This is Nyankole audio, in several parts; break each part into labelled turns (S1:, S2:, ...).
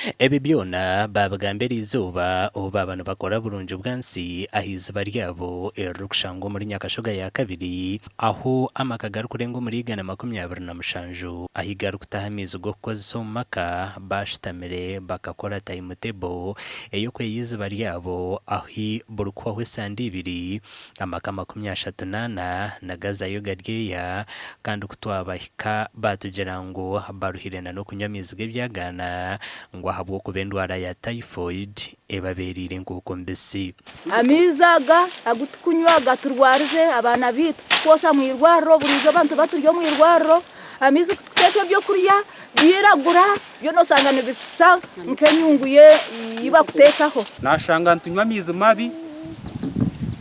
S1: Ebi byona baabigamba eriizooba obu baaba nibakora burungi bwansi aha iziba ryabo eririkushangwa omuri Nyakashoga ya kabiri ahu amaka garikurenga omuri 127 ahu garikutaha amaizi g'okukozesa omu maka baashutamire bakakora timetable ey'okweya eiziba ryabo ahu burikuhwaho esande ibiri amaka 34 nagazayo garyeya kandi ku twabahika baatugira ngu baruhire na n'okunywa amaizi g'ebyagaana ngu ahabw'okuba endwara ya typhoid ebabeereire enkuuko mbisi.
S2: Amaizi aga agu tukunywa gaturwarize abaana baitu tukwosa mu irwariro buri izooba nituba turi omu irwariro. Amaizi ku tukuteeka ebyokurya biragura byona osanga nibisa nk'enyungu ei bakuteekaho.
S3: Nashanga nitunywa amaizi mabi,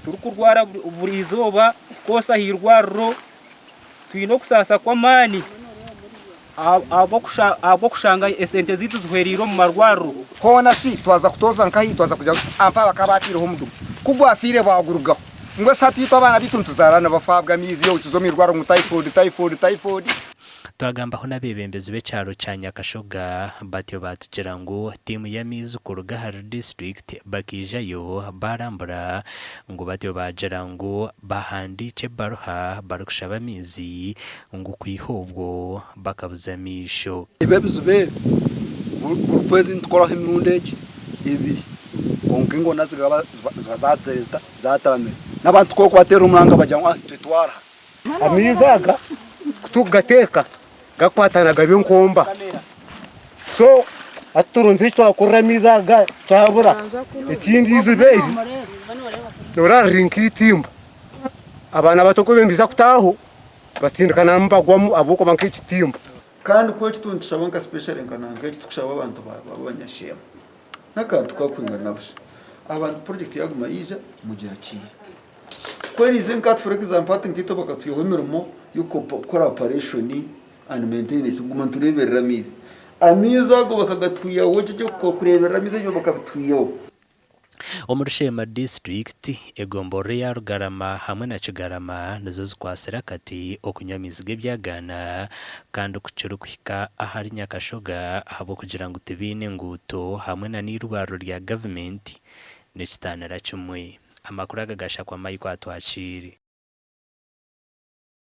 S3: turikurwara buri izooba, tukoosa aha irwariro, twine okusaasa kw'amaani ahabw'okushanga esente zaitu zihwereire omu marwariro.
S4: Hoona shi twaza kutooza nkahi? Twaza kugira ngu ampa bakaba baataireho omudumu. Ku gwafiire bwagurugaho. Mbwenu shi hati itwe abaana baitu nituzaara nibafa ahabw'amaizi, okiza omu irwariro ngu typhoid, typhoid, typhoid.
S1: Twagambaho n'abeebembezi b'ekyaro kya Nyakashoga batyo baatugira ngu tiimu y'amaizi kuruga ahari disiturikiti bakaijayo baarambura ngu batyo baagira ngu bahandiikye ebaruha barikushaba amaizi ngu kwiha obwo bakabuza amaisho.
S5: Ebi ebizibu ebi buri kwezi nitukoraho emirundi egi ebiri kwonka engona ziba zaagizire zita zaatamire. N'abantu ku orikubateerera omuranga bagira ngu itwe twaruha.
S6: Amaizi aga ku turikugateeka gakwatana gaba enkomba so hati turunzire eki twakorera amaizi aga kyabura. Ekindi eiziba eri noreeba riri nk'eitimba abaana bato ku nibaija kutaaho batsindikana nibagwamu ahabw'okuba nk'ekitimba.
S7: Kandi ku eki nitushaba nka specially nka nanka eki tukushaba abantu b'abanyasheema n'akantu kakwingana busha abantu project yaguma yaija mugyakiire. Ku eriize nka hati for example hati nkaitwe bakatwihaho emirimo y'okukora operation and maintenance kuguma nitureeberera amaizi. Amaizi ago bakagatwihaho ekyo eky'okureeberera amaizi ebyo bakabitwihaho.
S1: Omuri Sheema disiturikiti, egomborora eya Rugarama hamwe na Kigarama nizo zikwatsire akati okunywa amaizi g'ebyagaana kandi ku kirikuhika ahari Nyakashoga ahabw'okugira ngu tibaine nguuto hamwe na n'eirwariro rya gavumenti nikitaanira kimwe. Amakuru aga gashakwa Michael Atwakiire.